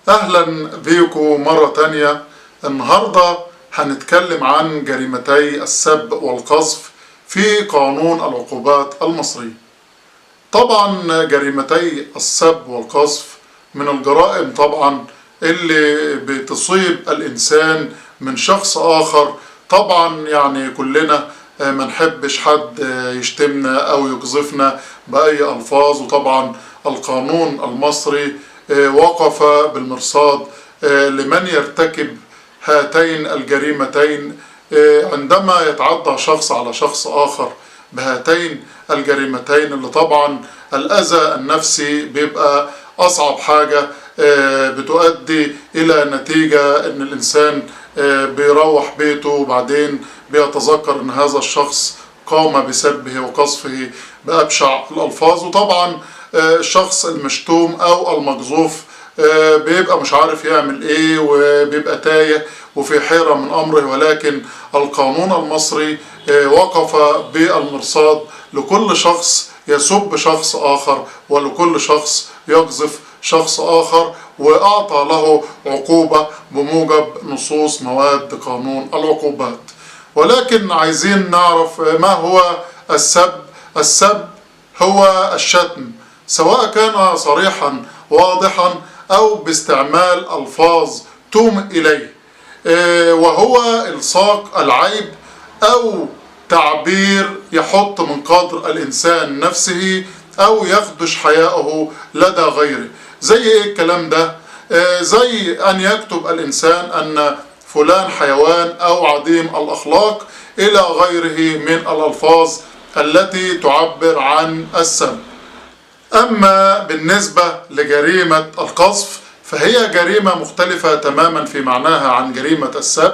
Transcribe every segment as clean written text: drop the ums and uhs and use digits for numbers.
أهلا بيكم مرة تانية. النهاردة هنتكلم عن جريمتي السب والقذف في قانون العقوبات المصري. طبعا جريمتي السب والقذف من الجرائم طبعا اللي بتصيب الإنسان من شخص آخر. طبعا يعني كلنا ما نحبش حد يشتمنا أو يقذفنا بأي ألفاظ، وطبعا القانون المصري وقف بالمرصاد لمن يرتكب هاتين الجريمتين عندما يتعدى شخص على شخص آخر بهاتين الجريمتين، اللي طبعا الأذى النفسي بيبقى أصعب حاجة، بتؤدي إلى نتيجة إن الإنسان بيروح بيته وبعدين بيتذكر إن هذا الشخص قام بسبه وقذفه بأبشع الألفاظ. وطبعا الشخص المشتوم أو المقذوف بيبقى مش عارف يعمل إيه وبيبقى تايه وفي حيرة من أمره، ولكن القانون المصري وقف بالمرصاد لكل شخص يسب شخص آخر ولكل شخص يقذف شخص آخر، وأعطى له عقوبة بموجب نصوص مواد قانون العقوبات. ولكن عايزين نعرف ما هو السب. السب هو الشتم، سواء كان صريحا واضحا أو باستعمال ألفاظ توم إليه، وهو إلصاق العيب أو تعبير يحط من قدر الإنسان نفسه أو يخدش حياءه لدى غيره. زي إيه الكلام ده؟ زي أن يكتب الإنسان أن فلان حيوان أو عديم الأخلاق إلى غيره من الألفاظ التي تعبر عن السب. أما بالنسبة لجريمة القذف فهي جريمة مختلفة تماما في معناها عن جريمة السب.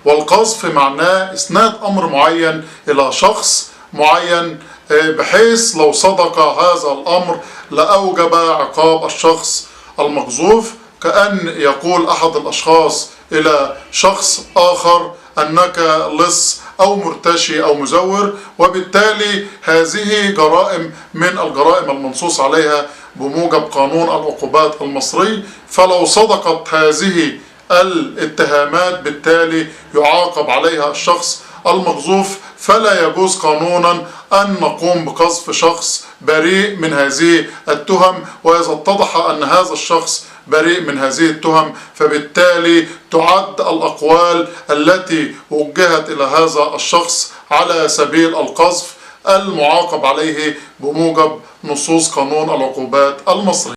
والقذف معناه إسناد أمر معين إلى شخص معين، بحيث لو صدق هذا الأمر لأوجب عقاب الشخص المقذوف، كأن يقول أحد الأشخاص إلى شخص آخر أنك لص أو مرتشي أو مزور، وبالتالي هذه جرائم من الجرائم المنصوص عليها بموجب قانون العقوبات المصري. فلو صدقت هذه الاتهامات بالتالي يعاقب عليها الشخص المقذوف، فلا يجوز قانونا أن نقوم بقذف شخص بريء من هذه التهم. وإذا اتضح أن هذا الشخص بريء من هذه التهم فبالتالي تعد الأقوال التي وجهت إلى هذا الشخص على سبيل القذف المعاقب عليه بموجب نصوص قانون العقوبات المصري.